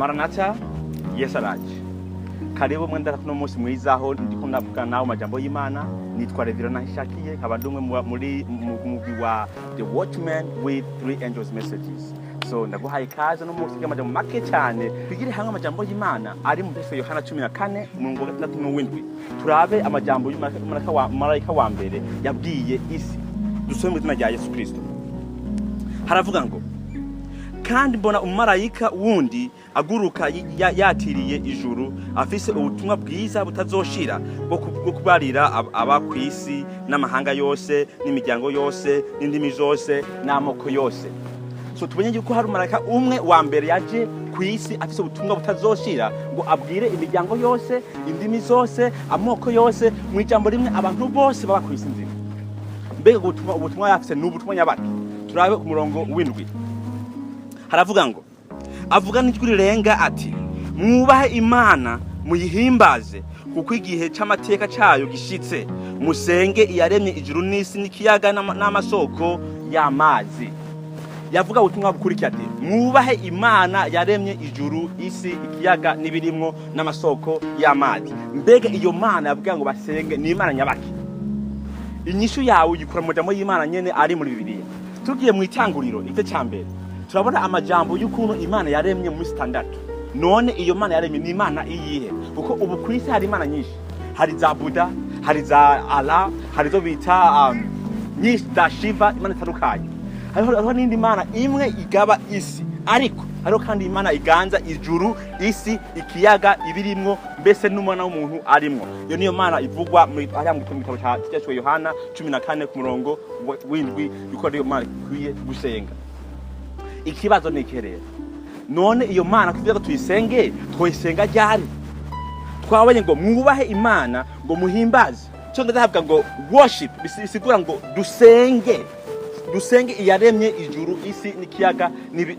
Maranatha, Yesu araje. Karibu mwenda kuno munsi mwiza aho ndiko ndavuga nawe amajambo y'Imana. Nitwa Reviro Nahishakiye, nkaba ndi umwe muri mu mugwi wa The Watchman with Three Angels Messages. So ndaguhaye ikaze no munsi y'amajambo make cyane, twigire hamwe amajambo y'Imana ari mu Petero Yohana 14 umurongo wa 6 n'uwindwi. Turabe amajambo y'umumarayika wa marayika wa mbere yabwiye isi. Dusome mu izina rya Yesu Kristo. Haravuga ngo: "Kandi mbona umumarayika wundi aguruka yatiriye ijuru, afise ubutumwa bwiza butazoshira bwo kubarira aba ku isi n'amahanga yose n'imiryango yose n'indimi zose n'amoko yose." So tubonye yuko hari umumarayika umwe wa mbere yaje ku isi afise ubutumwa butazoshira, ngo abwire imiryango yose, indimi zose, amoko yose, mu ijambo rimwe abantu bose baba ku isi nzima. Mbega ubutumwa yafise ni ubutumwa nyabaki? Turabe ku murongo w'indwi. Haravuga ngo: "Avuga n'ijwi rirenga ati: 'Mwubahe Imana, muyihimbaze, kuko igihe c'amateka cayo gishitse. Musenge iyaremye ijuru n'isi n'ikiyaga n'amasoko y'amazi.'" Yavuga ubutumwa bukurikira ati: "Mwubahe Imana yaremye ijuru, isi, ikiyaga n'ibirimwo n'amasoko y'amazi." Mbega iyo Mana yavuga ngo basenge ni Imana nyabaki? Inyishu yawe uyikura mu majambo y'Imana nyene ari muri Bibiliya. Tugiye mu Itanguriro igice ca mbere, turabona amajambo y'ukuntu Imana yaremye mu minsi 6. None iyo Mana yaremye ni Imana iyihe? Kuko ubu ku isi hari imana nyinshi: hari za Buda, hari za Allah, hari izo bita nyinshi za Shiva, imana zitandukanye. Hariho n'indi mana imwe igaba isi, ariko hariho kandi Imana iganza ijuru, isi, ikiyaga, ibirimwo, mbese n'umwana w'umuntu arimwo. Iyo niyo Mana ivugwa muri hariya mu gitabo cya Yohana 14 ku murongo w'indwi, yuko ariyo Mana ikwiye gusenga. Ikibazo ni iki rero? None iyo Mana kuvuga ko tuyisenge, twoyisenga ryari? Twabonye ngo mwubahe Imana, ngo muhimbaze. Cyo ndavuga ngo worship bisigura ngo dusenge, dusenge iyaremye ijuru, isi n'ikiyaga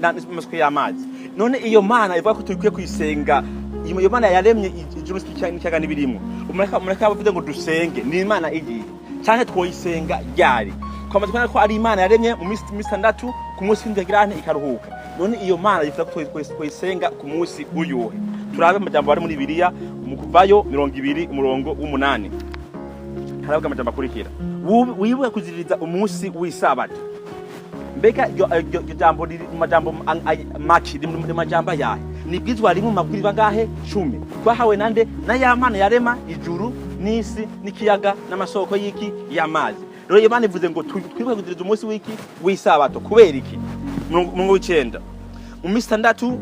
n'amasoko y'amazi. None iyo Mana ivuga ko tukwiye kuyisenga, iyo Mana yaremye ijuru, isi n'ikiyaga n'ibirimwo, umureka bavuze ngo dusenge, ni Imana igiye canke twoyisenga ryari? Twamaze kubona ko ari Imana yaremye mu minsi 6, ku munsi w'indwi yagira ikaruhuka. None iyo Mana yifuza ko twoyisenga ku munsi uyuhe? Turabe amajambo ari muri Bibiliya mu Kuvayo 20 umurongo w'8. Haravuga amajambo akurikira: "Wibuke kuziririza umunsi w'isabato." Mbega iryo jambo riri mu majambo maki, riri mu majambo ayahe? Ni bwizwa rimwe mu mabwiriza angahe? 10 twahawe nande? Na ya Mana yarema ijuru n'isi n'ikiyaga n'amasoko y'iki? Y'amazi. Rero iyo Mana ivuze ngo twibuke kuziririza umunsi w'iki? W'isabato. Kubera iki? Umurongo w'9: "Mu minsi 6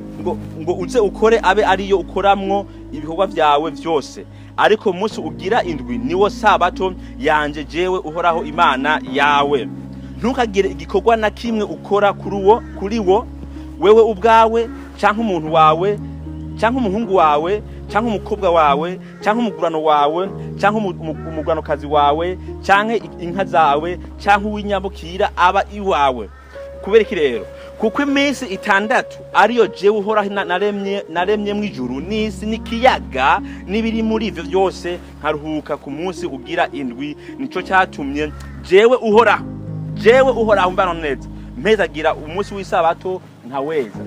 ngo uze ukore, abe ariyo ukoramwo ibikorwa vyawe vyose, ariko umunsi ugira indwi niwo sabato yanje jewe Uhoraho Imana yawe. Ntukagire igikorwa na kimwe ukora kuri wo, wewe ubwawe canke umuntu wawe canke umuhungu wawe canke umukobwa wawe canke umugurano wawe canke umuguranokazi wawe canke inka zawe canke uw'inyabukira aba iwawe." Kubera iki rero? "Kuko iminsi 6 ariyo jewe Uhoraho naremye mw'ijuru n'isi n'ikiyaga n'ibiri muri ivyo byose, nkaruhuka ku munsi ugira indwi. Nico cyatumye jewe Uhoraho, jewe Uhoraho, mbano neza mpezagira umunsi w'isabato nkaweza."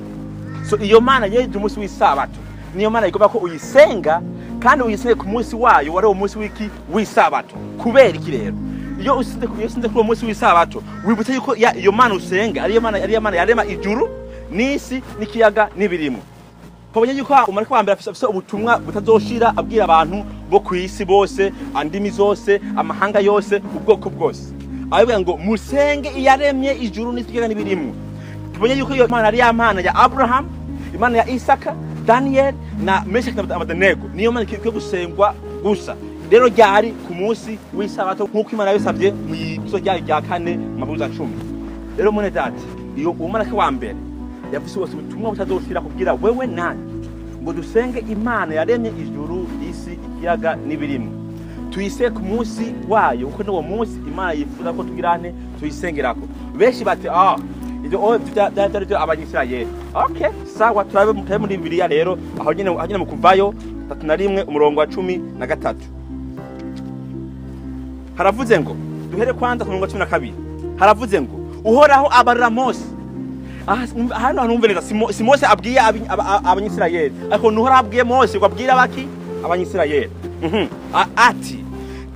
So iyo Mana yeje umunsi w'isabato niyo Mana igomba ko uyisenga, kandi uyisenge ku munsi wayo wari uwo munsi w'iki? W'isabato. Kubera iki rero? Iyo usinze kuri uwo munsi w'isabato, wibutse yuko iyo Mana usenga ariyo Mana yarema ijuru n'isi n'ikiyaga n'ibirimo. Twabonye yuko umarayika wa mbere afise ubutumwa butazoshira abwira abantu bo ku isi bose, andimi zose, amahanga yose, ubwoko bwose, ababwira ngo musenge iyaremye ijuru n'isi n'ikiyaga n'ibirimwo. Tubonye yuko iyo Mana ari ya Mana ya Abraham, Imana ya Isaka, Daniel na Meshaki na Abedenego. Niyo Mana ikwiye gusengwa gusa. Rero ryari? Ku munsi w'isabato, nk'uko Imana yabisabye mu izo ryayo rya kane mu mabwiriza 10. Rero mwene data, iyo umumarayika wa mbere yavuze wose ubutumwa butazoshira kubwira wewe nanje ngo dusenge Imana yaremye ijuru, isi, ikiyaga n'ibirimwo, tuyise ku munsi wayo, kuko n'uwo munsi Imana yifuza ko tugirane tuyisengerako. Benshi bati: "Ah, ibyo oh, byari byo Abanyisirayeli." Okay, sawa, turabe muri Bibiliya rero aho nyene mu Kuvayo 31 umurongo wa 13. Haravuze ngo, duhere kwanza ku murongo wa 12. Haravuze ngo: "Uhoraho abarira Mose Aha, hano hantu umve neza, si Mose abwiye Abanyisirayeli, ariko nuhora abwiye Mose ngo abwire abaki? Abanyisirayeli. Ati: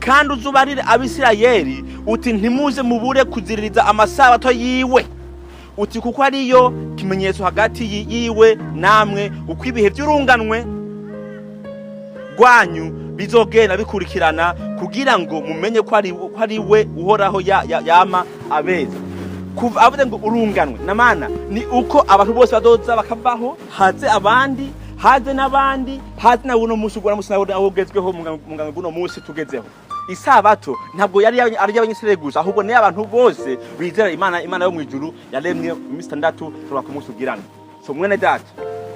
"Kandi uzubarire Abisirayeli uti: Ntimuze mubure kuziririza amasabato yiwe, uti kuko ariyo kimenyetso hagati yiwe namwe, uko ibihe by'urunganwe rwanyu bizogenda bikurikirana, kugira ngo mumenye ko ari we Uhoraho yama abeza." Kuva avuze ngo urunganwe namana, ni uko abantu bose badoza bakavaho, haze abandi, haze n'abandi, haze na uno munsi, ugura munsi nawo ugezweho mu ngano guno munsi tugezeho. Isabato ntabwo yari ari iy'Abanyisirayeli gusa, ahubwo ni abantu bose bizera Imana, Imana yo mu ijuru yaremye iminsi 6 tuba ku munsi ugirana. So mwene data,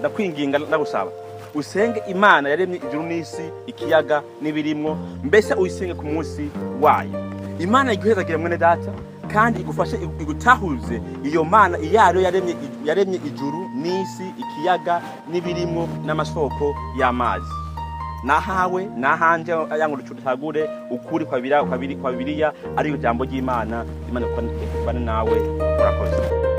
ndakwinginga, ndagusaba usenge Imana yaremye ijuru n'isi, ikiyaga n'ibirimwo, mbese uyisenge ku munsi wayo. Imana iguhezagira, mwene data, kandi igufashe igutahuze iyo Mana iyo ariyo yaremye ijuru n'isi, ikiyaga n'ibirimwo, n'amasoko y'amazi. Nahawe nahanje yango tutagure ukuri kwa Bibiliya, kwa Bibiliya ariyo jambo ry'Imana. Imana ikubane nawe. Urakoze.